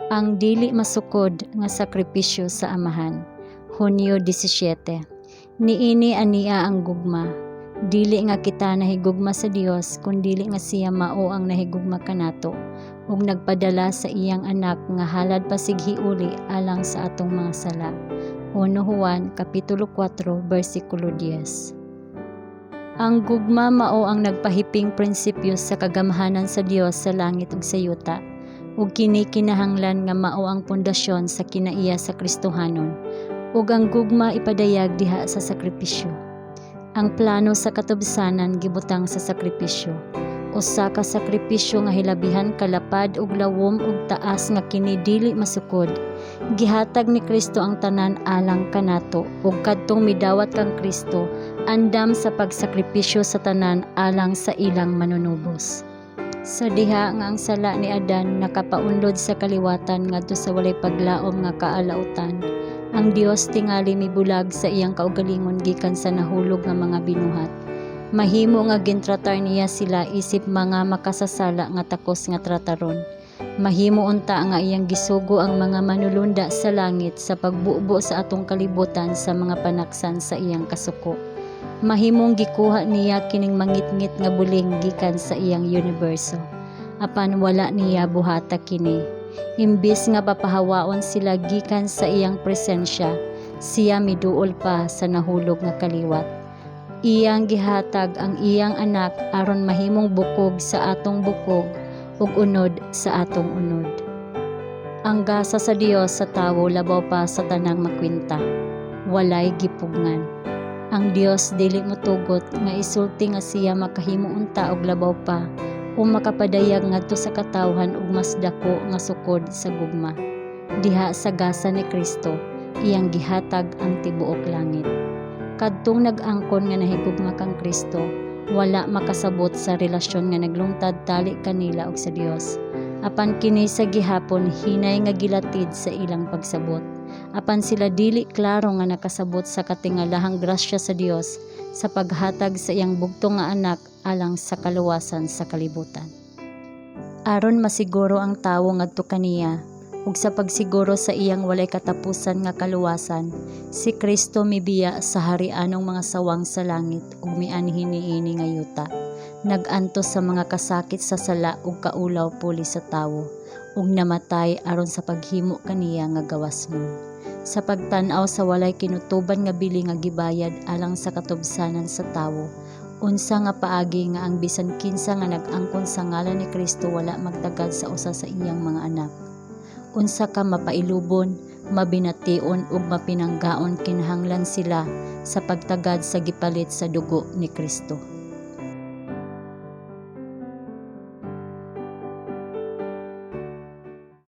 Ang dili masukod nga sakripisyo sa Amahan. Hunyo 17. Niini ania ang gugma. Dili nga kita nahigugma sa Dios, kundili nga siya mao ang nahigugma kanato ug nagpadala sa iyang Anak nga halad pasighiuli alang sa atong mga sala. 1 Juan kapitulo 4 bersikulo 10. Ang gugma mao ang nagpahiping prinsipyo sa kagamhanan sa Dios sa langit ug sa yuta, ug kini kinahanglan nga mao ang pundasyon sa kinaiya sa Kristohanon, ug ang gugma ipadayag diha sa sakripisyo. Ang plano sa katubsanan gibutang sa sakripisyo. Usa ka sakripisyo nga hilabihan kalapad ug lawom ug taas nga kini dili masukod. Gihatag ni Kristo ang tanan alang kanato, ug kadtong midawat kang Kristo andam sa pagsakripisyo sa tanan alang sa ilang Manunubos. Sa diha nga ang sala ni Adan nakapaunlod sa kaliwatan ngadto sa walay paglaom nga kaalautan, ang Dios tingali mibulag sa iyang kaugalingon gikan sa nahulog nga mga binuhat. Mahimo nga gintratar niya sila isip mga makasasala nga takos nga trataron. Mahimo unta nga iyang gisugo ang mga manulunda sa langit sa pagbubo sa atong kalibutan sa mga panaksan sa iyang kasuko. Mahimong gikuha niya kining mangitngit nga buling gikan sa iyang universo. Apan wala niya buhata kini. Imbis nga papahawaon sila gikan sa iyang presensya, siya miduol pa sa nahulog nga kaliwat. Iyang gihatag ang iyang Anak aron mahimong bukog sa atong bukog ug unod sa atong unod. Ang gasa sa Dios sa tawo labaw pa sa tanang makwinta. Walay gipugngan. Ang Dios dili motugot nga isulti nga siya makahimo unta og labaw pa o makapadayag ngadto sa katawhan og mas dako nga sukod sa gugma. Diha sa gasa ni Kristo, iyang gihatag ang tibuok langit. Kadtong nag-angkon nga nahigugma kang Kristo, wala makasabot sa relasyon nga naglungtad tali kanila ug sa Dios. Apan kini sa gihapon hinay nga gilatid sa ilang pagsabot. Apan sila dili klaro nga nakasabot sa katingalahang grasya sa Dios sa paghatag sa iyang bugtong nga Anak alang sa kaluwasan sa kalibutan. Aron masiguro ang tawo ngadto kaniya ug sa pagsiguro sa iyang walay katapusan nga kaluwasan, si Kristo mibiya sa harianong mga sawang sa langit ug mianhi niini nga yuta. Nag-antos sa mga kasakit sa sala ug kaulaw puli sa tawo, ug namatay aron sa paghimo kaniya nga gawasnon. Sa pagtan-aw sa walay kinutuban nga bili nga gibayad alang sa katubsanan sa tawo, unsa nga paagi nga ang bisan kinsa nga nag-angkon sa ngalan ni Kristo wala magtagad sa usa sa iyang mga anak? Unsa ka mapailubon, mabination ug mapinanggaon kinahanglan sila sa pagtagad sa gipalit sa dugo ni Kristo?